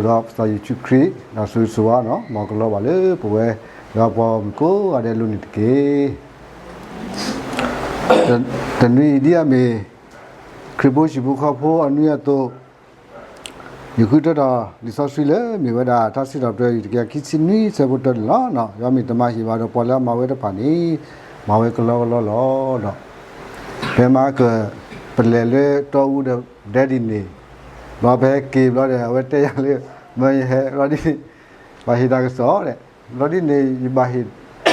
ဒီးကစၢ်ယ့ၣ်ၡူးခရံာ် ဒီးဆိၣ်ဂ့ၤဆိၣ်ဝါနီၤ မ်ကလီၤဘၣ်လၢပဝဲ ယွၤပှၤဂီၢ်မုၢ်ကိးဂၤဒဲးအလိၤန့ၣ်တက့ၢ်. တနွံအံၤဒ်အမ့ၢ် ခရံာ်ဖိဟံၣ်ဖိဃီဖိအနွံအသိး, ယဃုထၢထီၣ်လံာ်စီဆှံလၢမ့ၢ်ဝဲဒၣ် ထါစံးထီၣ်ပတြၢၤ တကယၤခံဆံနွံ ဆၢဖိတၢန့ၣ်လီၤ. ယွၤမ့ၢ်တမၤဟ့ၣ်ဘၣ်ဒီးပှၤလၢအမၤဝဲတဖၣ်န့ၣ် မၤဝဲကလီကလီလီၤဒီး ဖဲမၤကၢၢ် ပလဲၤလၢတီအူဒီးဒဲဒ်န့ၣ်, ဘျီပဟဲက့ၤဘျီဒီး အဝဲတဲယၤလၢ မၢယဟဲဘျီဒ်န့ၣ် ဘၣ်ဟ့ၣ်တၢ်ကစီၣ်ဒီး ဘျီဒ်န့ၣ် ယဘၣ်ဟ့ၣ်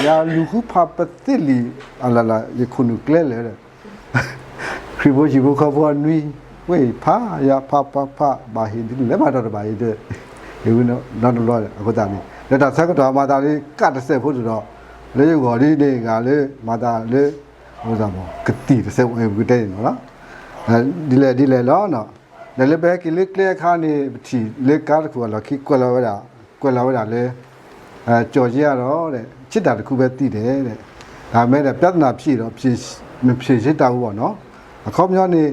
ယလူၤဃုဖးပသ့ၣ်လံာ်အလၢ်လၢ် ယခိၣ်နူာ်ကျဲလဲၣ်ဒီး ခရံာ်ဖိဟံၣ်ဖိဃီဖိအနွံ ဝဲဖးယၤဖးဖးဖး ဘၣ်ဟ့ၣ်ဒ်လဲၣ်ဘၣ်ဒီးတဘၣ်အံၤဒီး ယဝံၤနီတဘျီ အဃိသတးန့ၣ် လၢတၢ်ဆၢကတီၢ်မၤသးလၢကးတစဲးဖိတဒီး လၢယဂီၢ်ဒ်န့ၣ် ဂၤလၢမၤသးလၢ ကသံၣ်တစဲးဖိ ပကတဲန့ၣ်လီၤ. ဒ်လဲၣ်ဒ်လဲၣ်လီၤ. ဒီးလၢပဟဲက့ၤလၢကျဲအခါန့ၣ် ပထံၣ်လၢကါတခိၣ်အလီၢ်ခံ ကွဲးလီၤဝဲဒၣ် ကွဲးလီၤဝဲဒၣ်လၢ ကၠီၤယဲအဒီး ဆ့တၢ်တခူဘဲသံဒဲး ဒါပေမဲ့ ပြဿနာဖြေတော့ ဖြေ မဖြေရှင်းတတ်ဘူးပေါ့နော်. အခီပညီန့ၣ်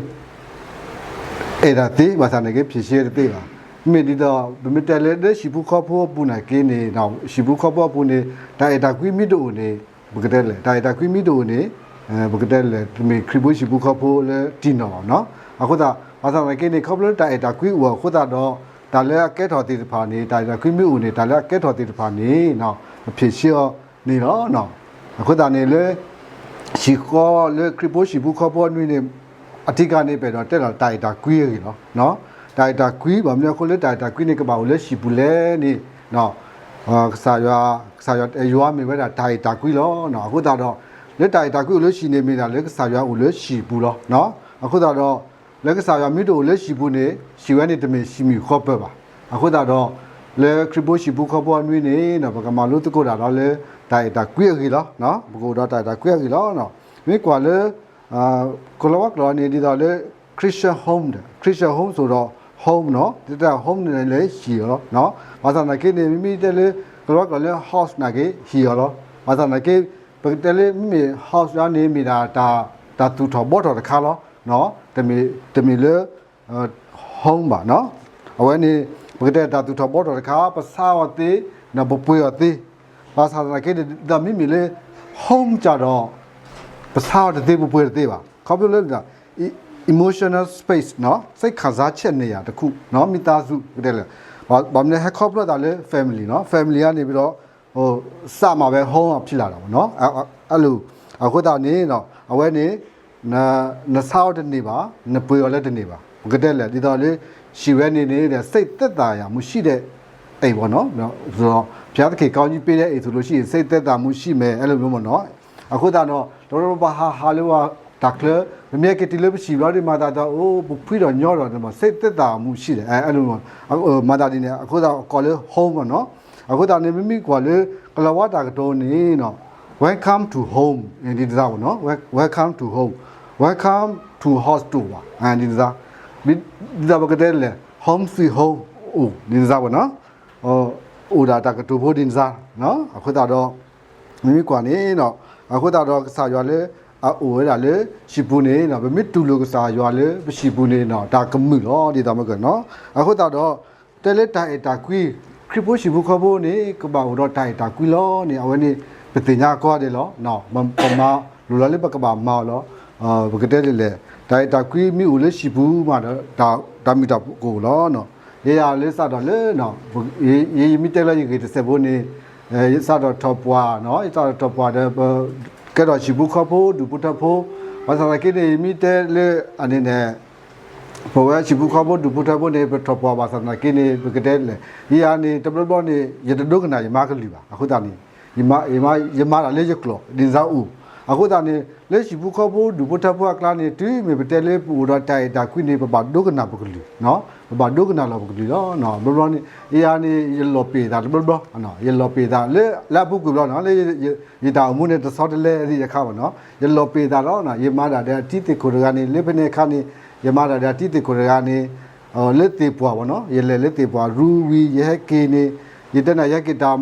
အဲၣ်ဒိးသ့ ဘၣ်ဆၣ်နာ်က့ ဖြေရှင်းတသ့ဘၣ်. မ့ၢ်ဒ်သိး ပမ့ၢ်တဲလၢ လၢဟံၣ်ဖိဃီဖိအပူၤနာ်က့န့ၣ် ဟံၣ်ဖိဃီဖိအပူၤန့ၣ် တၢ်အဲၣ်တၢ်ကွံမ့ၢ်တအိၣ်န့ၣ် ပကတဲလဲၣ် တၢ်အဲၣ်တၢ်ကွံမ့ၢ်တအိၣ်န့ၣ် ပကတဲလဲၣ် တမ့ၢ်ခရံာ်ဖိဟံၣ်ဖိဃီဖိလၢတံၢ်နီၢ်ဘၣ်နီၤ. အဃိသတး ဘၣ်ဆၣ်သနာ်က့န့ၣ် ခီဖျိလၢတၢ်အဲၣ်တၢ်ကွံအိၣ်အဃိသတးဒီး တၢ်လၢအကဲထီၣ်သ့ၣ်တဖၣ်န့ၣ် တၢ်အဲၣ်တၢ်ကွံမ့ၢ်အိၣ်န့ၣ် တၢ်လၢအကဲထီၣ်သ့ၣ်တဖၣ်န့ၣ် ပဖြေရှင်းအီၤန့ၣ်လီၤ. အဃိသတးန့ၣ်လၢ ဟံၣ်ဃီလၢခရံာ်ဖိဟံၣ်ဖိဃီဖိအနွံန့ၣ် အဓိကန့ၣ် ပအဲၣ်ဒိးတဲလီၤတၢ်အဲၣ်တၢ်ကွံအဂ့ၢ်လီၤ. တၢ်အဲၣ်တၢ်ကွံ ဘၣ်မနုၤအဃိလၢတၢ်အဲၣ်တၢ်ကွံန့ၣ် ကဘၣ်အိၣ်လၢဟံၣ်ပူၤလဲၣ်န့ၣ် ကစၢ်ယွၤ ကစၢ်ယွၤ ယွၤမ့ၢ်ဝဲဒၣ်တၢ်အဲၣ်တၢ်ကွံလီၤ. အဃိသတးဒီး လၢတၢ်အဲၣ်တၢ်ကွံအိၣ်လၢဟံၣ်န့ၣ် မ့ၢ်ဒၣ်လၢကစၢ်ယွၤအိၣ်လၢဟံၣ်ပူၤလီၤ. အဃိသတးဒီး လၢကစၢ်ယွၤမ့ၢ်တအိၣ်လၢဟံၣ်ပူၤန့ၣ် ဟံၣ်ဝဲန့ၣ်တမ့ၢ်ဟံၣ်မုၣ်ဃီပၢၤဘၣ်. အဃိသတးဒီး လၢခရံာ်ဖိဟံၣ်ဖိဃီဖိအနွံန့ၣ် ပကမၤလိသကိးတၢ်ဒီးလၢ တၢ်အဲၣ်တၢ်ကွံအဂ့ၢ်လီၤ. ပကအိၣ်ဒီးတၢ်အဲၣ်တၢ်ကွံအဂ့ၢ်လီၤ. မ့ၢ်ကွၢ်လၢ ကလီၤဝါကျိာ်န့ၣ် ဒ်သိးလၢ Christian home ဒီး Christian home စိၤဒီး home နီၤ တၢ် home န့ၣ်လၢဟံၣ်အီၤလီၤ. ဘၣ်ဆၣ်သနာ်က့န့ၣ် မ့မ့ၢ်တဲလၢ ကလီၤဝါကျိာ်လၢ house နာ်က့ ဟံၣ်အီၤလီၤ. ဘၣ်ဆၣ်သနာ်က့ ပကတဲလၢမ့မ့ၢ် house န့ၣ် မ့ၢ်ဒၣ်တၢ်သူၣ်ထီၣ်ဘှီထီၣ်တခါလီၤ. တမ့ၢ်လၢ home ဘၣ်နီၤ. အဝဲန့ၣ် ပကတဲတၢ်သူၣ်ထီၣ်ဘှီထီၣ်တခါ ပဆါအီၤသ့ ဒီးပပှ့ၤအီၤသ့. ဘၣ်ဆၣ်သနာ်က့ ဒီးမ့မ့ၢ်လၢ home ကဒီး ပဆါအီၤတသ့ ပပှ့ၤတသ့ဘၣ်. ခီဖျိလၢ emotional space နီၤ စိတ်ခံစားချက်နေရာတစ်ခု နီၤ မိသားစု ကတဲလဲၣ် ဘၣ်မနုၤဟဲခီဖျိသးလၢ family နီၤ family န့ၣ်ဒီး စမးဝဲ home အဖံလၢ်ဒီးနီၤ အဲၣ်လိၤ အဃိသတးန့ၣ် အဝဲန့ၣ် နဆါအီၤတန့ၢ်ဘၣ် နပှ့ၤအီၤလၢတန့ၢ်ဘၣ် ပကတဲလဲၣ် ဒ်သိးလၢ ဟံၣ်ဝဲန့ၣ်န့ၣ် စိတ်သက်သာရာမရှိတဲ့ အိမ်ပေါ့နော် ဘုရားသခင်ကောင်းကြီးပေးတဲ့အိမ်ဆိုလို့ရှိရင် စိတ်သက်သာမှုရှိမယ် အဲ့လိုမျိုးပေါ့နော်. အဃိသတးဒီး တဘျီဘျီပဟးဟးလၢဝဲတၢ်ချၢ ပမ့ၢ်က့ၤတုၤလၢပဟံၣ်ဘျီဒီး မၤသးဒီး အိၣ် ပဖှံဒီးညီဒီး စိတ်သက်သာမှုရှိတယ် အဲ့လို မၤသးဒ်န့ၣ် အဃိသတးကိးလၢ home ပေါ့နော်. အဃိသတးန့ၣ် မ့မ့ၢ်ကွၢ်လၢ ကလီၤဝါတၢ်ကတိၤန့ၣ် Welcome to home ဒ်န့ၣ်သ့ၣ်ပေါ့နော်. Welcome to home, welcome to house တအိၣ်ဘၣ် ဒ်န့ၣ်သ့ၣ် ဒ်သိးပကတဲလဲၣ် home sweet home အိၣ် ဒ်န့ၣ်သ့ၣ်ပေါ့နော်. အိၣ်ဒၣ်တၢ်ကတိၤဖိဒ်န့ၣ်သ့ၣ် အဃိသတးဒီး မ့မ့ၢ်ကွၢ်န့ၣ် အဃိသတးဒီးကစၢ်ယွၤလၢ အအိၣ်ဝဲဒၣ်လၢဟံၣ်ပူၤန့ၣ် ပမ့ၢ်တူၢ်လိာ်ကစၢ်ယွၤလၢပဟံၣ်ပူၤန့ၣ် တၢ်ကမုာ်လီၤ ဒ်သိးမ့ၢ်ကနီၤ. အဃိသတးဒီး တဲလၢတၢ်အဲၣ်တၢ်ကွံ ခရံာ်ဖိဟံၣ်ဖိဃီဖိန့ၣ် ကဘၣ်အိၣ်ဒီးတၢ်အဲၣ်တၢ်ကွံလီၤန့ၣ် အဝဲန့ၣ် ပသ့ၣ်ညါကီးဒဲးလီၤ. ပမၤလိၣ်လီၤလၢပကဘၣ်မၤအီၤလီၤ. ပကတဲလဲၣ် တၢ်အဲၣ်တၢ်ကွံမ့ၢ်အိၣ်လၢဟံၣ်ပူၤမးဒီး တၢ်မုာ်တၢ်ကအိၣ်လီၤ. ယဲယၤလၢစးထီၣ်လၢ ယမ့ၢ်တဲလၢယဂ့ၢ်တစဲးဖိန့ၣ် ယစးထီၣ်ထီၣ်ပှၢ်နီၤ ယစးထီၣ်ထီၣ်ပှၢ်ဒီး ပကဲထီၣ်ဟံၣ်ဖိဃီဖိ ဒူၣ်ဖိထၢဖိ ဘၣ်ဆၣ်သနာ်က့န့ၣ် ယမ့ၢ်တဲလၢအန့ၣ်န့ၣ် ပဝဲဟံၣ်ဖိဃီဖိ ဒူၣ်ဖိထၢဖိန့ၣ် ပထီၣ်ပှၢ်ဘၣ်ဆၣ်သနာ်က့န့ၣ် ပကတဲလဲၣ် ယၤန့ၣ် တဘျီဘျီန့ၣ် ယတဒိကနၣ်ယမါကလုၢ်ဘၣ်. အဃိသတးန့ၣ် ယမၤတၢ်လၢယကျိာ် ဒ်န့ၣ်သ့ၣ်အိၣ်. အဃိသတးန့ၣ် လၢဟံၣ်ဖိဃီဖိ ဒူၣ်ဖိထၢဖိအကျါန့ၣ် တုၤမ့ၢ်ပတဲလၢပအိၣ်ဒီးတၢ်အဲၣ်တၢ်ကွံန့ၣ် ပဘၣ်ဒိကနၣ်ပကလုၢ် ပဘၣ်ဒိကနၣ်လီၤပကလုၢ်လီၤ. ဘျီဘျီန့ၣ် ယၤန့ၣ် ယလီၤပ့ာ်သးတဘျီဘျီ ယလီၤပ့ာ်သးလၢ လၢအပူၤကွံာ်ဘျီနီၤ လၢယတၢ်အိၣ်မူန့ၣ် တဆီတလဲသ့ၣ်ယခါဘၣ်နီၤ ယလီၤပ့ာ်သးလီၤ. ယမၤဒၣ်ဒီးအတံၤသ့ၣ်ခိၣ်တဂၤန့ၣ် လၢဖဲန့ၣ်အခါန့ၣ် ယမၤဒၣ်ဒီးအတံၤသ့ၣ်ခိၣ်တဂၤန့ၣ် လၢသ့ၣ်ပှၢ်ဘၣ်နီၤ ယလဲၤလၢသ့ၣ်ပှၢ်ရူဝံၤ ယဟဲက့ၤန့ၣ် ယတဲနၤ ယဟဲက့ၤတၢ်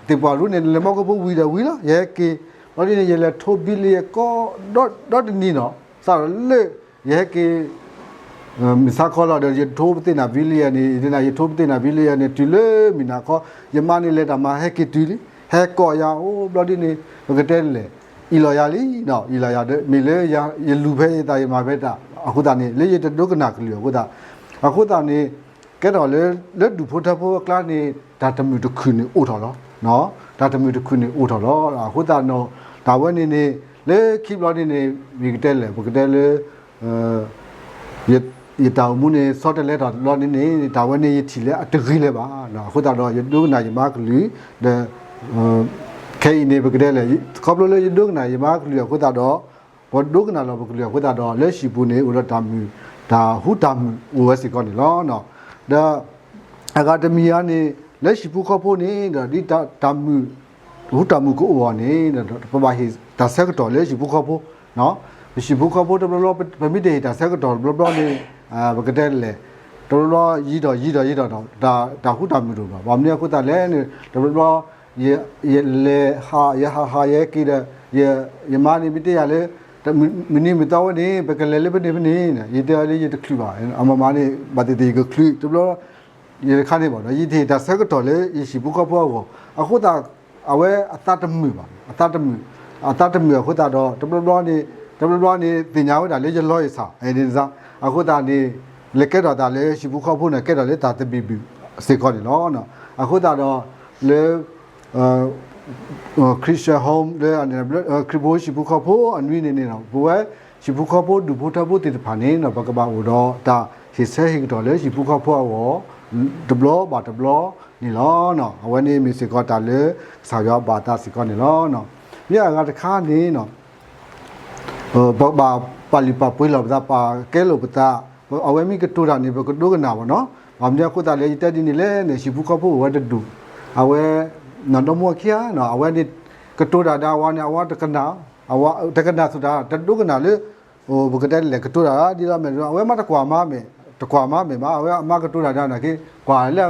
သ့ၣ်ပှၢ်ရူန့ၣ် နလဲၤမီၢ်ကဖိဝံၤဒီးဝံၤလီၤ ယဟဲက့ၤ ဘျီဒ်န့ၣ် ယလဲၤထိးဘံလ့ယကီၢ် ဒီတနံၤနီၤ စးထီၣ်လၢ ယဟဲက့ၤ မုၢ်ဆါခီလီၤဒီး ယထိပသ့ၣ်နၤ ဘံလံယဲန့ၣ် ယတဲနၤ ယထိပသ့ၣ်နၤ ဘံလံယဲန့ၣ် တုၤလၢမုၢ်နၤခီ ယမါန့ၣ်လဲၤတၢ်မၤဟဲက့ၤတုၤလံ ဟဲကိးယၤအိၣ်ဘျီဒ်န့ၣ် ပကတဲလဲၣ် အံၤလီၤယၤလံ, အံၤလီၤယၤဒီး မ့ၢ်လၢယလူၤဖဲယသး ယမၤဖဲတၢ် အဃိသတးန့ၣ် လၢယတဒိကနၣ်ကလုၢ်အဃိသတး, အဃိသတးန့ၣ် ကဲထီၣ်လၢ လၢဒူၣ်ဖိထၢဖိအကျါန့ၣ် တၢ်တမုာ်တခုၣ်န့ၣ်အိၣ်ထီၣ်လီၤ. တၢ်တမုာ်တခုၣ်န့ၣ်အိၣ်ထီၣ်လီၤ. အဃိသတးဒီး တၢ်ဝဲန့ၣ်န့ၣ် လၢခံဘျီန့ၣ်န့ၣ် မ့ၢ်ကတဲလဲၣ် ပကတဲလၢ ယတၢ်အိၣ်မူန့ၣ် ဆီတလဲထီၣ်တဘျီန့ၣ်န့ၣ် တၢ်ဝဲန့ၣ်ယထံၣ်လၢအတဂ့ၤလၢၤဘၣ်. အဃိသတးဒီး ယဒိကနၣ်ယမါကလုၢ် ဒီး ခဲအံၤန့ၣ် ပကတဲလဲၣ် ခီဖျိလၢယဒိကနၣ်ယမါကလုၢ်အဃိသတးဒီး ပဒိကနၣ်လီၤပကလုၢ်အဃိသတးဒီး လၢဟံၣ်ပူၤန့ၣ် အိၣ်ဒီးတၢ်မုာ် တၢ်ဟူတၢ်မုာ်အိၣ်ဝဲစ့ၢ်ကီးန့ၣ်လီၤ. ဒီး အဂၤတမံၤအံၤန့ၣ် လၢဟံၣ်ဖိဃီဖိန့ၣ်ဒီး ဒ်တၢ်မုာ် ဟူတၢ်မုာ်ကအိၣ်အီၤန့ၣ် ပဘၣ်ဟ့ၣ်တၢ်ဆၢကတီၢ်လၢဟံၣ်ဖိဃီဖိ, ပဟံၣ်ဖိဃီဖိတဘျီဘျီ ပမ့ၢ်တဟ့ၣ်တၢ်ဆၢကတီၢ်တဘျီဘျီန့ၣ် ပကတဲလဲၣ် တဘျီဘျီယံာ်ထီၣ်ယံာ်ထီၣ်ယံာ်ထီၣ်ဒီး တၢ်ဟူတၢ်မုာ်တအိၣ်ဘၣ်. ဘၣ်မနုၤအဃိသတးလဲၣ်န့ၣ် တဘျီဘျီ ယလဲၤဟး ယဟးဟးယဟဲက့ၤဒီး ယမါန့ၣ်မ့ၢ်တဲယၤလၢ မုၢ်နံၤမုၢ်သီဝဲန့ၣ် ပကလဲၤလၢဖဲန့ၣ်ဖဲန့ၣ် ယတဲအီၤလၢယတချုးဘၣ် အမမါန့ၣ် ဘၣ်သ့ၣ်သ့ၣ်ယကချုး တဘျီ ယတခါန့ၣ်ဘၣ်ဒီး ယတဟ့ၣ်တၢ်ဆၢကတီၢ်လၢယဟံၣ်ဖိဃီဖိအဂီၢ် အဃိသတး အဝဲအသးတမုာ်ဘၣ် အသးတမုာ် အသးတမုာ်အဃိသတးဒီး တဘျီဘျီန့ၣ် တဘျီဘျီန့ၣ် သ့ၣ်ညါဝဲဒၣ်လၢယလီၤယဆၣ် ဒ်န့ၣ်စါ အဃိသတးန့ၣ် လဲၤကဲထီၣ်သးလၢဟံၣ်ဖိဃီဖိန့ၣ် ကဲထီၣ်လၢတၢ်သဘံၣ်ဘုၣ်စ့ၢ်ကီးန့ၣ်လီၤ. အဃိသတးဒီး လၢ Christian home လၢ ခရံာ်ဖိဟံၣ်ဖိဃီဖိအနွံန့ၣ်န့ၣ် ပဝဲဟံၣ်ဖိဃီဖိဒူၣ်ဖိထၢဖိသ့ၣ်တဖၣ်န့ၣ် ပကဘၣ်အိၣ်ဒီးတၢ်ဟ့ၣ်ဆၢဟ့ၣ်ကတီၢ်လၢဟံၣ်ဖိဃီဖိအဂီၢ် တဘျီဘၣ်တဘျီန့ၣ်လီၤ. အဝဲန့ၣ်မ့ၢ်စ့ၢ်ကီးတၢ်လၢကစၢ်ယွၤဘၣ်သးစ့ၢ်ကီးန့ၣ်လီၤ. မ့ၢ်အဂၤတခါန့ၣ် ပဘၣ်ပာ်လုၢ်ပာ်ပှ့ၤလီၤပသး ပာ်ကဲလိာ်ပသး အဝဲမ့ၢ်ကတိၤတၢ်န့ၣ် ပကဒိကနၣ်ဘၣ်နီၤ. ဘၣ်မနုၤအဃိသတးလဲၣ် ယတဲဒ်န့ၣ်လဲၣ်န့ၣ် ဟံၣ်ဖိဃီဖိအိၣ်ဝဲတဒူၣ် အဝဲ နီၢ်ဒီမါခံဂၤ အဝဲန့ၣ် ကတိၤတၢ်ဒီးအဝၤန့ၣ် အဝဲတကနၣ် တကနၣ်ဆိတၢ် တဒိကနၣ်လၢ ပကတဲလဲၣ် ကတိၤတၢ်ဒ်လီၤမဲာ် အဝဲမ့ၢ်တကွၢ်မၤမဲာ် တကွၢ်မၤမဲာ်ဘၣ် အဝဲအမါကတိၤတၢ်ဒီးနာ်က့ ကွၢ်လၢ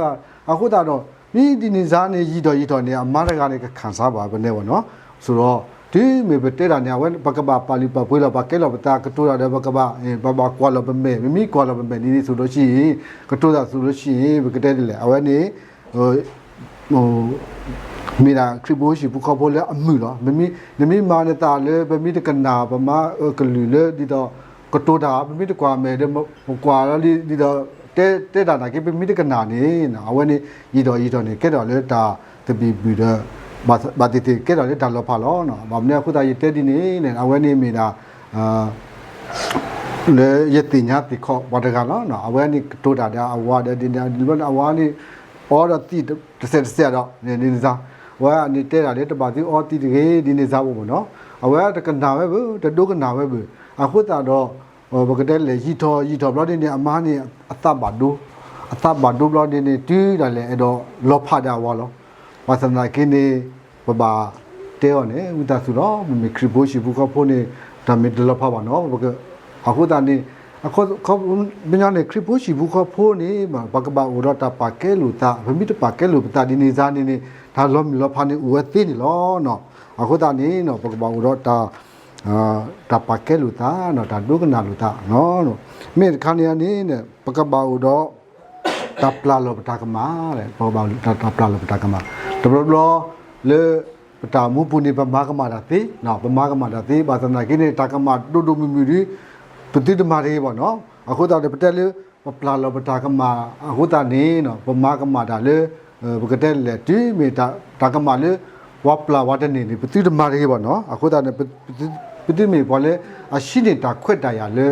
အဃိသတးဒီး မ့ၢ်ဒ်န့ၣ်စါန့ၣ် ယံာ်ထီၣ်ယံာ်ထီၣ်န့ၣ် အမါတဂၤန့ၣ် ကခၣ်စါဘၣ်ပနဲဝဲနီၤ. ဆိဒီး တုၤမ့ၢ်ပတဲတၢ်န့ၣ် အဝဲပကဘၣ်ပာ်လုၢ်ပာ်ပှ့ၤလီၤ ပာ်ကဲလီၤပသး ကတိၤတၢ်ဒီးပကဘၣ် ပဘၣ်ကွၢ်လီၤပမဲာ် မ့မ့ၢ်ကွၢ်လီၤပမဲာ်ဒ်န့ၣ် ဆိဒီးဆံ ကတိၤတၢ်ဆိဒီးဆံ ပကတဲဒ်လဲၣ် အဝဲန့ၣ် မ့ၢ်ဒၣ်ခရံာ်ဖိဟံၣ်ဖိဃီဖိလၢအမုာ်လီၤ. နမ့ၢ်မၤနသးလၢ ပမ့ၢ်တကနၣ် ပမါအကလုၢ်လၢ ဒ်သိး ကတိၤတၢ် ပမ့ၢ်တကွၢ်မဲာ်ဒီး ပကွၢ်လီၤလံ ဒ်သိး တဲ တဲတၢ်နာ်က့ ပမ့ၢ်တကနၣ်န့ၣ် အဝဲန့ၣ် ယံာ်ထီၣ်ယံာ်ထီၣ်န့ၣ် ကဲထီၣ်လၢတၢ်သဘံၣ်ဘုၣ်ဒီး ဘၣ်သ့ၣ်သ့ၣ်ကဲထီၣ်လၢတၢ်လီၤဖးလီၤ. ဘၣ်မနုၤအဃိသတးယတဲဒ်န့ၣ် အဝဲန့ၣ်မ့ၢ်ဒၣ် လၢယသ့ၣ်ညါသ့ၣ်ခီပှၤတဂၤလီၤ. အဝဲန့ၣ်ကတိၤတၢ်ဒီးအဝၤဒီး ဒ်န့ၣ် အဝၤန့ၣ် အီဒီးသံးတစဲးတစဲးဒီး ဒ်န့ၣ်စါ အဝဲန့ၣ်တဲတၢ်လၢတဘၣ်သုအီသံးတဂ့ၤ ဒ်န့ၣ်စါဘၣ်နီၤ. အဝဲတကနၣ်ဝဲဘၣ် တဒိကနၣ်ဝဲဘၣ်. အဃိသတးဒီး ပကတဲလဲၣ် ယံာ်ထီၣ်ယံာ်ထီၣ်ဘျီဒ်န့ၣ် အမါန့ၣ် အသးဘၣ်ဒိ အသးဘၣ်ဒိဘျီဒ်န့ၣ် တုၤဒၣ်လဲာ်အဲၣ်ဒိးလီၤဖးဒီးအဝၤလီၤ. ဘၣ်ဆၣ်သနာ်က့န့ၣ် ပဘၣ်တဲအီၤန့ၣ် ဝံသးစူၤလီၤ. ပမ့ၢ်ခရံာ်ဖိဟံၣ်ဖိဃီဖိန့ၣ် တၢ်မ့ၢ်တလီၤဖးဘၣ်နီၤ. အဃိသတးန့ၣ် ပညီန့ၣ် ခရံာ်ဖိဟံၣ်ဖိဃီဖိန့ၣ် ပကဘၣ်အိၣ်ဒီးတၢ်ပာ်ကဲလိာ်သး ပမ့ၢ်တပာ်ကဲလိာ်ပသးဒ်န့ၣ်စါန့ၣ်န့ၣ် တၢ်လီၤမုၢ်လီၤဖးန့ၣ်အိၣ်ဝဲသ့န့ၣ်လီၤ. အဃိသတးန့ၣ် ပကဘၣ်အိၣ်ဒီး တၢ်ပာ်ကဲလိာ်သး တၢ်ဒိကနၣ်လိာ်သး မ့ၢ်တခါန့ၣ်န့ၣ် ပကဘၣ်အိၣ်ဒီး တၢ်ပျၢ်လီၤပတၢ်ကမၣ် ပကဘၣ်အိၣ်ဒီးတၢ်ပျၢ်လီၤပတၢ်ကမၣ် တဘျီဘျီ လၢ ပတၢ်မူပူၤန့ၣ် ပမၤကမၣ်တၢ်သ့ ပမၤကမၣ်တၢ်သ့ ဘၣ်ဆၣ်သနာ်က့န့ၣ် တၢ်ကမၣ်ဒိၣ်ဒိၣ်မုၢ်မုၢ်ဒီး ပသုတမၤတဂ့ၤဘၣ်နီၤ. အဃိသတးန့ၣ် ပတဲလၢ ပပျၢ်လီၤပတၢ်ကမၣ်အဃိသတးန့ၣ် ပမၤကမၣ်တၢ်လၢ ပကတဲလဲၣ် တုၤမ့ၢ်တၢ်ကမၣ်လၢ ပှၤပျၢ်ဝဲတန့ၢ်န့ၣ် ပသုတမၤတဂ့ၤဘၣ်နီၤ. အဃိသတးန့ၣ် ပသုမ့ၢ်ပှၤလၢ အဟံးန့ၢ်တၢ်ခွဲးတၢ်ယာ်လၢ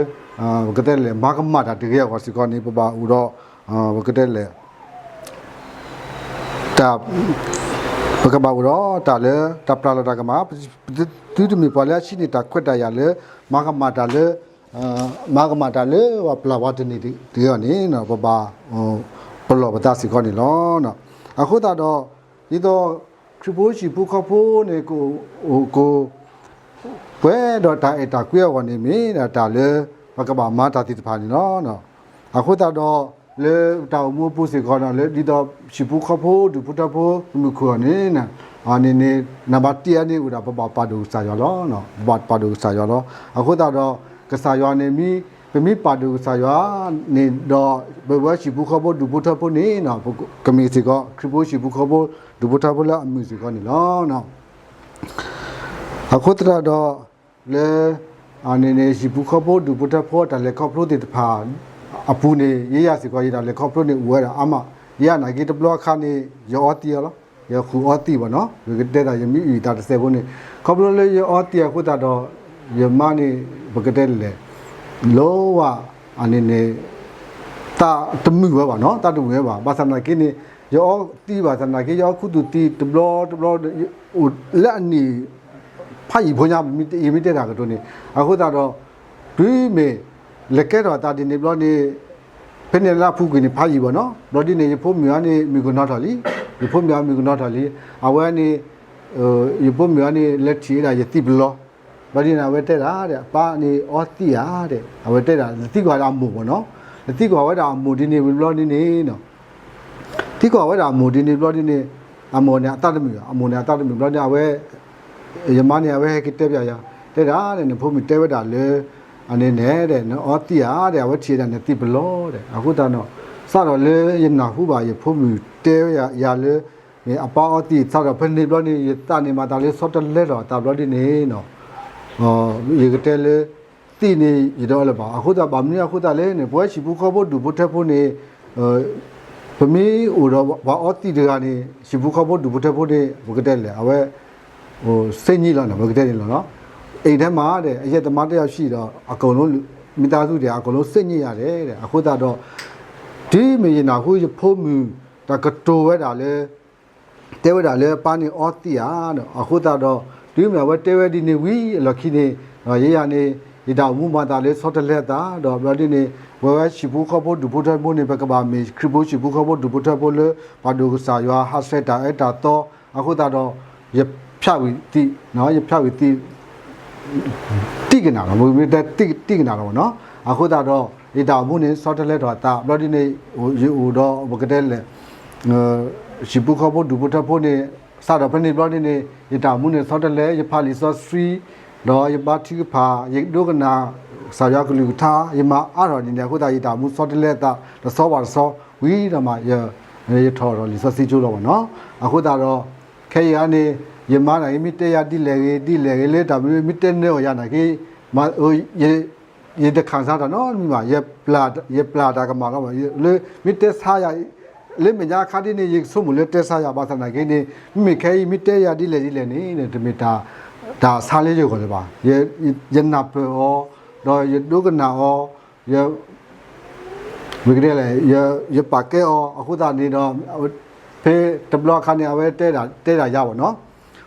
ပကတဲလဲၣ် မၤကမၣ်တၢ်တဂ့ၤအဂီၢ်စ့ၢ်ကီးန့ၣ် ပဘၣ်အိၣ်ဒီး ပကတဲလဲၣ် တၢ် ပကဘၣ်အိၣ်ဒီးတၢ်လၢ တၢ်ပျၢ်လီၤတၢ်ကမၣ် သုတမ့ၢ်ပှၤလၢအဟံးန့ၢ်တၢ်ခွဲးတၢ်ယာ်လၢ မၤကမၣ်တၢ်လၢ မၤကမၣ်တၢ်လၢပှၤပျၢ်ဝဲတန့ၢ်တဂ့ၤအဂီၢ်န့ၣ် ပဘၣ် ပလီၢ်ပသးစ့ၢ်ကီးန့ၣ်လီၤ. အဃိသတးဒီး ဒ်သိး ခရံာ်ဖိဟံၣ်ဖိဃီဖိန့ၣ် က ပှဲၤဒီးတၢ်အဲၣ်တၢ်ကွံအဂီၢ်န့ၣ် မ့ၢ်ဒၣ်တၢ်လၢ ပကဘၣ်မၤတၢ်သ့ၣ်တဖၣ်န့ၣ်လီၤ. အဃိသတးဒီး လၢတၢ်အိၣ်မူအပူၤစ့ၢ်ကီး လၢဒ်သိး ဟံၣ်ဖိဃီဖိ ဒူၣ်ဖိထၢဖိ မုၢ်ခိၣ်အဂီၢ်န့ၣ် အန့ၣ်န့ၣ် နံပါတ်တစ်အံၤန့ၣ် အိၣ်ဒၣ်ပဘၣ်ပာ်ဒိၣ်ကစၢ်ယွၤလီၤ. ပဘၣ်ပာ်ဒိၣ်ကစၢ်ယွၤလီၤ. အဃိသတးဒီး ကစၢ်ယွၤန့ၣ်မ့ၢ် ပမ့ၢ်ပာ်ဒိၣ်ကစၢ်ယွၤန့ၣ်ဒီး ပဝဲဟံၣ်ဖိဃီဖိဒူၣ်ဖိထၢဖိန့ၣ် ကမ့ၢ်စ့ၢ်ကီး ခရံာ်ဖိဟံၣ်ဖိဃီဖိဒူၣ်ဖိထၢဖိလၢအမုာ်စ့ၢ်ကီးန့ၣ်လီၤ. အဃိသတးဒီး လၢ အန့ၣ်န့ၣ် ဟံၣ်ဖိဃီဖိဒူၣ်ဖိထၢဖိတၢ်လဲၤခီဖျိသ့ၣ်တဖၣ်အပူၤန့ၣ် ယဲယၤစ့ၢ်ကီး ယတၢ်လဲၤခီဖျိန့ၣ်အိၣ်ဝဲဒၣ်အါမး, ယဲနာ်က့တဘျီအခါန့ၣ် ယအီသံးအီၤလီၤ, ယဃုာ်အီသံးဘၣ်နီၤ, ယကတဲဒၣ်ယမ့ၢ်အုၣ်တၢ်တစဲးဖိန့ၣ် ခီဖျိလၢယအီသံးအဃိသတးဒီး ယမါန့ၣ် ပကတဲလဲၣ် လီၤဝဲ အန့ၣ်န့ၣ် သးတမုာ်ဝဲဘၣ်နီၤ, သးတမုာ်ဝဲဘၣ်. ဘၣ်ဆၣ်သနာ်က့န့ၣ် ယအီသံးဘၣ်ဆၣ်သနာ်က့ ယအီခူသူၣ်သံးတဘျီတဘျီ လၢအနံၣ် ဖးယံာ်ဖိညါ ယမ့ၢ်တဲတၢ်ကတိၤန့ၣ်, အဃိသတးဒီး တုၤမ့ၢ်လဲၤကဲထီၣ်အသးဒ်န့ၣ်ဘျီန့ၣ် ဖဲန့ၣ်လၢအပူၤကွံာ်န့ၣ် ဖးယံာ်ဘၣ်နီၤ, ဘျီဒ်န့ၣ် ယဖိမုၣ်အံၤန့ၣ် မုၣ်ကနီၤထီၣ်လံ, ယဖိမုၣ်အံၤမုၣ်ကနီၤထီၣ်လံ, အဝဲန့ၣ် ယဖိမုၣ်အံၤန့ၣ် လဲၤထံၣ်ဝဲဒၣ်ယသံးပလီၢ်, ဘျီဒ်န့ၣ် အဝဲတဲဒၣ်ဒီး အပၢ်န့ၣ်အီသံးဧါဒီး အဝဲတဲဒၣ် နသံကွၢ်ဝဲဒၣ်အမိၢ်ဘၣ်နီၤ, နသံကွၢ်ဝဲဒၣ်အမိၢ်ဒ်န့ၣ်ဝံၤဘျီဒ်န့ၣ် သံကွၢ်ဝဲဒၣ်အမိၢ်ဒ်န့ၣ်ဘျီဒ်န့ၣ် အမိၢ်န့ၣ်အသးတမုာ်, အမိၢ်န့ၣ်အသးတမုာ်ဘျီန့ၣ် အဝဲ ယမါန့ၣ် အဝဲဟဲက့ၤတဲပျးယၤ, တဲဒၣ်ဒီး နဖိမုၣ်တဲဝဲဒၣ်လၢ အန့ၣ်န့ၣ်ဒီး နအီသံးဧါဒီး အဝဲထံၣ်ဝဲဒၣ်နသံးပလီၢ်ဒီး အဃိသတးဒီး စးထီၣ်လၢယနၢ်ဟူဘၣ် ယဖိမုၣ်တဲယၤလၢ မ့ၢ်အပၢ်အီသံး စးထီၣ်ဖဲန့ၣ်ဘျီန့ၣ် ယသးန့ၣ်မၤသးလၢဆီတလဲထီၣ်အသးဘျီဒ်န့ၣ် ယကတဲလၢ သံးန့ၣ် ယတအီလၢၤဘၣ်. အဃိသတး ဘၣ်မနုၤအဃိသတးလဲၣ်န့ၣ် ပဝဲဟံၣ်ဖိဃီဖိဒူၣ်ဖိထၢဖိန့ၣ် ပမ့ၢ်အိၣ်ဒီးပှၤအီသံးတဂၤန့ၣ် ဟံၣ်ဖိဃီဖိဒူၣ်ဖိထၢဖိန့ၣ် ပကတဲလဲၣ် အဝဲ စ့ညံလီၤန့ၣ် ပကတဲန့ၣ်လီၤ. အိမ်ထဲမှာ အရက်သမားတစ်ယောက်ရှိတော့ အကုန်လုံး မိသားစုတွေ အကုန်လုံး စိတ်ညစ်ရတယ်တဲ့ အဃိသတးဒီး တုၤမ့ၢ်ယနၢ်ဟူ ယဖိမုၣ် တၢ်ကတိၤဝဲဒၣ်လၢ တဲဝဲဒၣ်လၢအပၢ်န့ၣ်အီသံးဧါဒီး အဃိသတးဒီး တုၤမ့ၢ်အဝဲတဲဝဲဒ်န့ၣ်ဝံၤအလီၢ်ခံန့ၣ် ယဲယၤန့ၣ် ယတၢ်အိၣ်မူမၤသးလၢဆီတလဲအသးဒီး ဘျီဒ်န့ၣ် ပဝဲဟံၣ်ဖိဃီဖိဒူၣ်ဖိထၢဖိန့ၣ် ပကဘၣ်မ့ၢ်ခရံာ်ဖိဟံၣ်ဖိဃီဖိဒူၣ်ဖိထၢဖိလၢ ပာ်ဒိၣ်ကစၢ်ယွၤ ဟးဆှဲးတၢ်အၢတၢ်သီ အဃိသတးဒီး ယဖျးဝံၤသံး ယဖျးဝံၤသံး တံၢ်ကနၣ်လီၤ, မ့ၢ်တဲတံၢ်ကနၣ်လီၤနီၤ. အဃိသတးဒီး ယတၢ်အိၣ်မူန့ၣ် ဆီတလဲထီၣ်အသး ဘျီဒ်န့ၣ် ယအိၣ်ဒီး ပကတဲလဲၣ် ဟံၣ်ဖိဃီဖိဒူၣ်ဖိထၢဖိန့ၣ် စးထီၣ်ဖဲန့ၣ်ဘျီဒ်န့ၣ် ယတၢ်အိၣ်မူန့ၣ် ဆီတလဲ ယဖးလံာ်စီဆှံ ဒီးယဘါထုကဖၣ် ယဒိကနၣ် ကစၢ်ယွၤကလုၢ်ကထါ ယမၤအါထီၣ်ဒ်န့ၣ် အဃိသတး ယတၢ်အိၣ်မူဆီတလဲအသး တဆီဘၣ်တဆီ ဝံၤဒီးမး ယထီၣ်ထီၣ်လံာ်စီဆှံကၠိလီၤဘၣ်နီၤ. အဃိသတးဒီး ခဲအံၤဧါန့ၣ် ယမါန့ၣ် မ့ၢ်တဲယၤဒ်လဲၣ်ဂ့ၤ ဒ်လဲၣ်ဂ့ၤလၢတၢ်မနုၤ မ့ၢ်တဲနၢၤအီၤယၤနာ်က့ ယတခၣ်စါတၢ်နီတမံၤဘၣ်, ယပျၢ်တၢ်ကမၣ်လီၤဘၣ်, လၢမ့ၢ်တဲဆါယၤ လၢမဲာ်ညါအခါဒ်န့ၣ် ယကဆိကမိၣ်လၢတဲဆါယၤ ဘၣ်ဆၣ်သနာ်က့န့ၣ် မ့မ့ၢ်ခဲအံၤ မ့ၢ်တဲယၤဒ်လဲၣ်ဒ်လဲၣ်န့ၣ် တမ့ၢ်တၢ်ဆါလၢယဂီၢ်လၢၤဘၣ်. ယနၢ်ပၢၢ်အီၤ ဒီးယဒိကနၣ်အီၤ ယ မ့ၢ်ကတဲလဲၣ် ယပာ်ကဲအီၤ အဃိသတးန့ၣ်ဒီး ဖဲတဘျီအခါန့ၣ် အဝဲတဲဒၣ်ယၤဘၣ်နီၤ,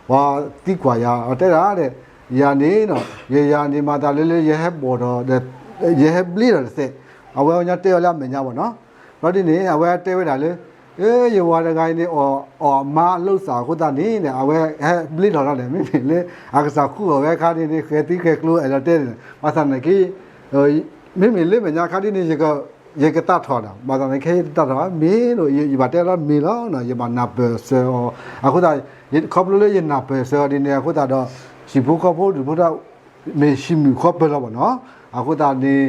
ပှၤသံကွၢ်ယၤ အတဲဒၣ်ဒီး ယၤန့ၣ်နီၤ ယယၤန့ၣ် မၤသးလၢလၢယဟဲဘီၣ်ဒီး ယဟဲဘျ့ထီၣ်တစဲး အဝဲညါတဲအီၤလၢအမဲာ်ညါဘၣ်နီၤ, ဘျီဒ်န့ၣ် အဝဲတဲဝဲဒၣ်လၢ ယဝၤတဂၤအံၤန့ၣ် အီၣ်အမါအလိၣ်စၢ်အဃိသတးန့ၣ် အဝဲဟဲဘျ့ထီၣ်လီၤန့ၣ် မ့မ့ၢ်လၢ အကစၢ်ဃုအီၣ်ဝဲအခါန့ၣ် ဃဲၤသံဃဲၤကျိအဲၣ်ဒိးတဲန့ၣ် ဘၣ်ဆၣ်သနာ်က့ မ့မ့ၢ်လၢမဲာ်ညါခါဒ်န့ၣ် ယကသးထီၣ်ဒၣ် ဘၣ်ဆၣ်သနာ်က့ ယတသးထီၣ်ဘၣ် မ့ၢ်လီၤ ယဘၣ်တဲလီၤမ့ၢ်လီၤ ယဘၣ်နၢ်ပၢၢ်စၢၤအီၤ အဃိသတး ခီဖျိလၢယနၢ်ပၢၢ်စၢၤအီၤဒ်န့ၣ် အဃိသတးဒီး ဟံၣ်ဖိဃီဖိဒူၣ်ဖိထၢ မ့ၢ်ဟံၣ်မုၣ်ဃီပၢၤလီၤဘၣ်နီၤ, အဃိသတးန့ၣ်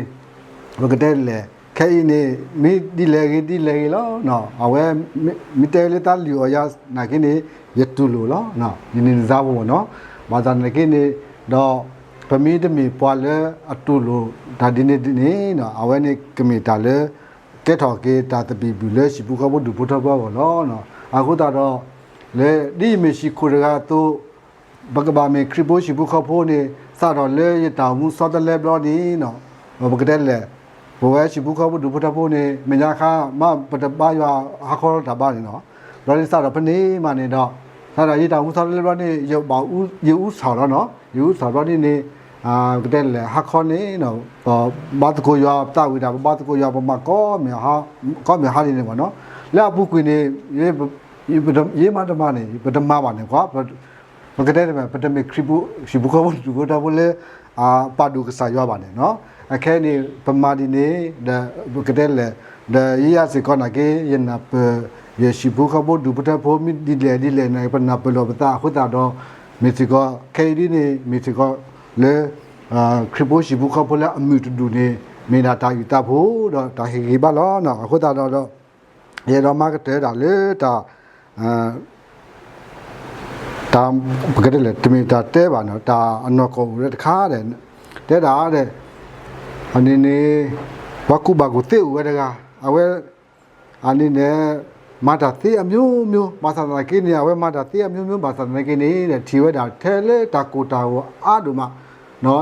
ပကတဲလဲၣ် ခဲအံၤန့ၣ် မ့ၢ်ဒ်လဲၣ်ဂ့ၤဒ်လဲၣ်ဂ့ၤလီၤ အဝဲ မ့ၢ်တဲလၢသးလုၢ်အီၣ်ယၤနာ်က့န့ၣ် ယတူၢ်လိာ်လီၤ ယန့ၢ်နၢ်သါဖိဘၣ်နီၤ, ဘၣ်ဆၣ်သနာ်က့န့ၣ်ဒီး ပမ့ၢ်တမ့ၢ်ပှၤလၢအတူၢ်လိာ်တၢ်ဒ်န့ၣ်ဒ်န့ၣ် အဝဲန့ၣ်ကမ့ၢ်တၢ်လၢ ကဲထီၣ်က့ၤတၢ်သဘံၣ်ဘုၣ်လၢဟံၣ်ဖိဃီဖိဒူၣ်ဖိထၢဖိအဂီၢ်လီၤ. အဃိသတးဒီး လၢဒ်ယမ့ၢ်ဟံၣ်ခိၣ်တဂၤအသိး ပကဘၣ်မ့ၢ်ခရံာ်ဖိဟံၣ်ဖိဃီဖိန့ၣ် စးထီၣ်လၢယတၢ်အိၣ်မူဆီတလဲဘျီန့ၣ် ပကတဲလဲၣ် ပဝဲဟံၣ်ဖိဃီဖိဒူၣ်ဖိထၢဖိန့ၣ် မဲာ်ညါခါ မ့ၢ်ပတဘါယွၤဟါခီတၢ်ဘါန့ၣ်နီၤ, ဘျီဒ်စးထီၣ်ဖဲန့ၣ်မးန့ၣ်ဒီး စးထီၣ်ယတၢ်အိၣ်မူဆီတလဲဘျီန့ၣ် ယဘၣ် ယအူစီၣ်လီၤနီၤ, ယအူစီၣ်ဘျီဒ်န့ၣ် ပကတဲလဲၣ် ဟါခီန့ၣ် ပဘါသကိးယွၤ ပသးဝံၣ်တၢ် ပဘါသကိးယွၤ ပမၤကီမ့ၢ် ကီမ့ၢ်ဟါဒ်န့ၣ်မးနီၤ, လၢအပူၤကွံာ်န့ၣ် ယမၤတမၤန့ၣ် ပတမၤဘၣ်န့ၣ်ကွၢ် ပကတဲတမံၤ ပတမ့ၢ်ခရံာ်ဖိ ဟံၣ်ဖိဃီဖိဒူၣ်ဖိထၢဖိလၢ ပာ်ဒိၣ်ကစၢ်ယွၤဘၣ်န့ၣ်နီၤ, အခဲအံၤန့ၣ် ပမၤဒ်န့ၣ် ဒီးပကတဲလဲၣ် ဒီးယဲယၤစ့ၢ်ကီးနာ်က့ ယနၢ်ပၢၢ် ယဟံၣ်ဖိဃီဖိဒူၣ်ဖိထၢဖိမ့ၢ်ဒ်လဲၣ်ဒ်လဲၣ်န့ၣ် ပနၢ်ပၢၢ်လီၤပသးအဃိသတးဒီး မ့ၢ်စ့ၢ်ကီး ခဲအံၤဒ်န့ၣ် မ့ၢ်စ့ၢ်ကီးလၢ ခရံာ်ဖိဟံၣ်ဖိဃီဖိလၢအမုာ်တဒူၣ်န့ၣ် မ့ၢ်ဒၣ်တၢ်အုၣ်သးဖှိၣ်ဒီးတၢ်ဟ့ၣ်ဂံၢ်ဘါလီၤ. အဃိသတးဒီး ယအဲၣ်ဒိးမၤကတၢၢ်ဒၣ်လၢတၢ် တၢ် ပကတဲလဲၣ် တမ့ၢ်တၢ်တဲဘၣ်နီၤ တၢ်အနီၢ်ကီၢ်အိၣ်ဝဲတခါဒီး တဲဒၣ်ဒီး အန့ၣ်န့ၣ် ပှၤကူၣ်ဘၣ်ကူၣ်သ့အိၣ်ဝဲတဂၤ အဝဲ အန့ၣ်န့ၣ် မၤတၢ်သ့အမျိုးမျိုး ဘၣ်ဆၣ်သနာ်က့န့ၣ် အဝဲမၤတၢ်သ့အမျိုးမျိုး ဘၣ်ဆၣ်သနာ်က့န့ၣ် ထံၣ်ဝဲဒၣ်ထဲလၢတၢ်ကိၢ်တၢ်ဂီၤအါဒိၣ်မး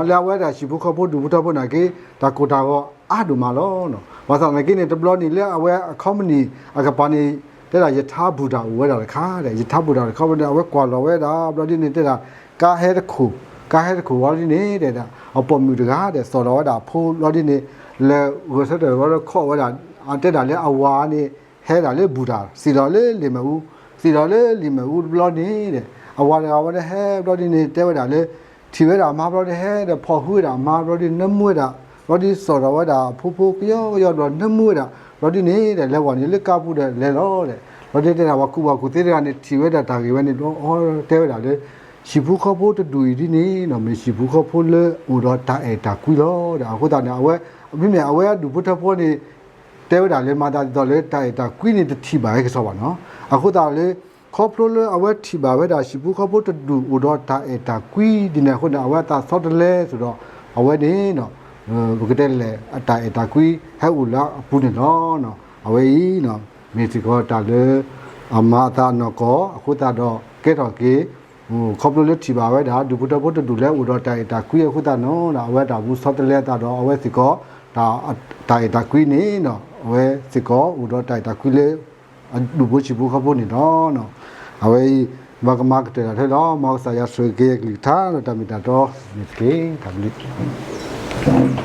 လၢအဝဲဒၣ်ဟံၣ်ဖိဃီဖိဒူၣ်ဖိထၢဖိနာ်က့ တၢ်ကိၢ်တၢ်ဂီၤအါဒိၣ်မးလီၤ. ဘၣ်ဆၣ်သနာ်က့န့ၣ် တဘျီန့ၣ်လၢအဝဲအခီပနံၣ်အကပၤန့ၣ် တဲဒၣ်ယထါဘူၣ်တၢ်အိၣ်ဝဲဒၣ်တခါဒီး ယထါဘူၣ်တၢ်တခါဝဲန့ၣ် အဝဲကွၢ်လီၤဝဲဒၣ် ဘျီဒ်န့ၣ်တဲဒၣ် ကါဟဲတခိၣ် ကါဟဲတခိၣ်ဝဲဒ်န့ၣ်တဲဒၣ် အပိာ်မုၣ်တဂၤဒီး သိၣ်လီၤဝဲဒၣ်အဖိဘျီဒ်န့ၣ် လဲၤဂဲၤဆၢထၢၣ်ဝဲလၢခီၣ်ဝဲဒၣ် အတဲဒၣ်လၢအဝၤန့ၣ် ဟဲဒၣ်လၢဘူၣ်တၢ် စံၣ်လီၤလၢလံာ်မဲာ်အူ စံၣ်လီၤလၢလံာ်မဲာ်အူတဘျီန့ၣ်ဒီး အဝၤတဂၤဝဲဒၣ်ဟဲဘျီဒ်န့ၣ် တဲဝဲဒၣ်လၢ ထံၣ်ဝဲဒၣ်အမါဘျီဒ်န့ၣ် ဟဲဒီးဖီၣ်ဟုဝဲဒၣ်အမါဘျီဒ်န့ၣ် နၢမူဝဲဒၣ် ဘျီဒ်သိၣ်လီၤဝဲဒၣ်အဖိဖိကယီကယီဘျီ နၢမူဝဲဒၣ် ဘျီဒ်န့ၣ်ဒီး လဲၤဝဲန့ၣ်လၢကါပူၤဒီးလဲၤလီၤဒီး ဘျီဒ်တဲဒၣ် ပှၤကူၣ်ဘၣ်ကူၣ်သ့တဂၤန့ၣ် ထံၣ်ဝဲဒၣ်တၢ်ဂ့ၢ်ဝဲန့ၣ် တဲဝဲဒၣ်လၢ ဟံၣ်ဖိဃီဖိတဒူၣ်အံၤဒ်န့ၣ် မ့ၢ်ဟံၣ်ဖိဃီဖိလၢအိၣ်ဒီးတၢ်အဲၣ်တၢ်ကွံလီၤဒီး အဃိသတးန့ၣ် အဝဲ မ့မ့ၢ်အဝဲအဒူၣ်ဖိထၢဖိန့ၣ် တဲဝဲဒၣ်လၢမၤသးဒ်သိးလၢတၢ်အဲၣ်တၢ်ကွံန့ၣ် တထံၣ်ဘၣ်ဟဲကစီၣ်ဘၣ်နီၤ. အဃိသတးလၢ ခီဖျိလၢအဝဲထံၣ်ဘၣ်ဝဲဒၣ် ဟံၣ်ဖိဃီဖိတဒူၣ်အိၣ်ဒီးတၢ်အဲၣ်တၢ်ကွံဒ်န့ၣ်အဃိန့ၣ် အဝဲအသးဆီတလဲအသိးဒီး အဝဲန့ၣ် ပကတဲလဲၣ် တၢ်အဲၣ်တၢ်ကွံဟဲအိၣ်လၢအပူၤန့ၣ်လီၤ. အဝဲအံၤ မ့ၢ်စ့ၢ်ကီးတၢ်လၢ အမၤအသးနီၢ်ကီၢ် အဃိသတးဒီးကဲထီၣ်က့ၤ ခီဖျိလၢထံၣ်ဘၣ်ဝဲဒၣ် ဒူၣ်ဖိထၢဖိတဒူၣ်လၢအိၣ်ဒီးတၢ်အဲၣ်တၢ်ကွံအဃိသတးန့ၣ် အဝဲတၢ်ပူၤဆီတလဲအသးဒီး အဝဲစ့ၢ်ကီး တၢ်အဲၣ်တၢ်ကွံန့ၣ် အဝဲစ့ၢ်ကီးအိၣ်ဒီးတၢ်အဲၣ်တၢ်ကွံလၢ အဒူၣ်ဖိဟံၣ်ဖိဃီဖိန့ၣ်လီၤ. အဝဲအံၤ ပကမၤကတၢၢ်တၢ်ထဲလီၤ. မ်ကစၢ်ယွၤဆိၣ်ဂ့ၤက့ၤယကလုၢ်ကထါဒီးတၢ်မ့ၢ်တၢ်တီန့ၣ်တက့ၢ်. တၢ်ဘျုး